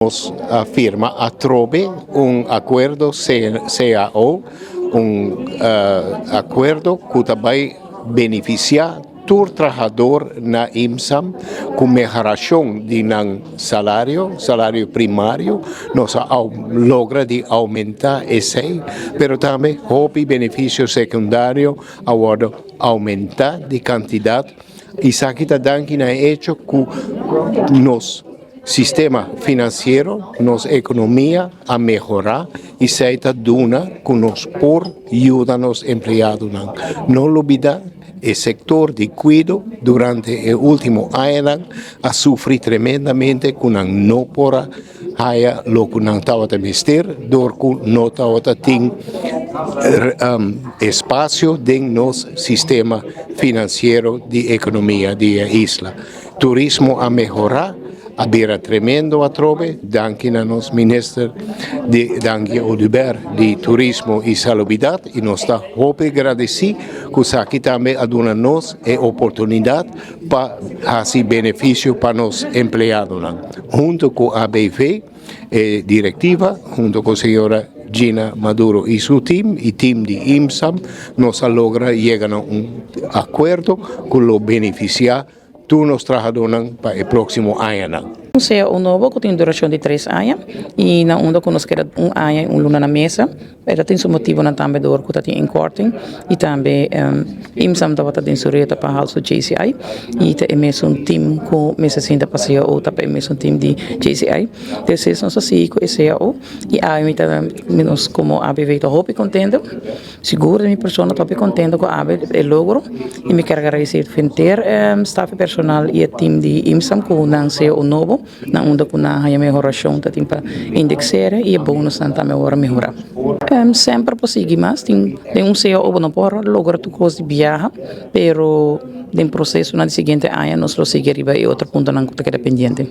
Nos a firma atrobe un akuerdo CAO, un akuerdo ku ta bai benefisiá tur trahador na IMSAM ku mehorashon di nan salario, salario primario. Nos a logra di oumentá esei, pero tambe hopi benefisio sekundario a wòrdu oumentá di kantidat. Esaki ta danki na e echo ku nos sistema finansiero, nos ekonomia a mehorá i esei ta duna ku nos por yuda nos empleadonan. No lubidá e sektor di kuido durante e último añanan a sufri tremendamente ku nan no por a haya loke nan tabata mester dor ku no tabata tin espasio den nos sistema finansiero di ekonomia di e isla. Turismo a mehorá, a bira tremendo atrobe, danki na nos minister di Dangui Oduber di Turismo y Salubridad y nos ta hopi gradeci cu esaki tambe a duna nos e oportunidad pa haci beneficio pa nos empleadonan. Hunto cu ABV, e directiva, hunto cu señora Gina Maduro y su team y team di IMSAM, nos a logra yega na un acuerdo cu lo beneficia tur nos trahadónan pa e próksimo añanan. Un CAO nobo ku tin durashon di tres aña i na unda ku nos keda un aña i un luna na mesa. E ta tin su motibonan tambe dor ku ta tin inkorting i tambe IMSAM tabata den su reto pa hal su JCI i ta e mesun tim ku mester sinta pa CAO ta pa e mesun tim di JCI. Despues nos a sigui ku e CAO i awe mi ta nos komo ABV ta hopi kontento. Sigur di mi persona ta hopi contento cu awe e logro y mi kier agradece henter e staf y personal y e team di IMSAM cu nan ceo nobo na unda cu nan haya mehoracion ta tin pa indexera y e bonusnan tambe awor a mehora. Semper por sigui mas tin den un ceo bo no por logra tur cos di biaha pero den procesonan di siguiente aña nos lo sigui riba e otro puntonan cu ta keda pendiente.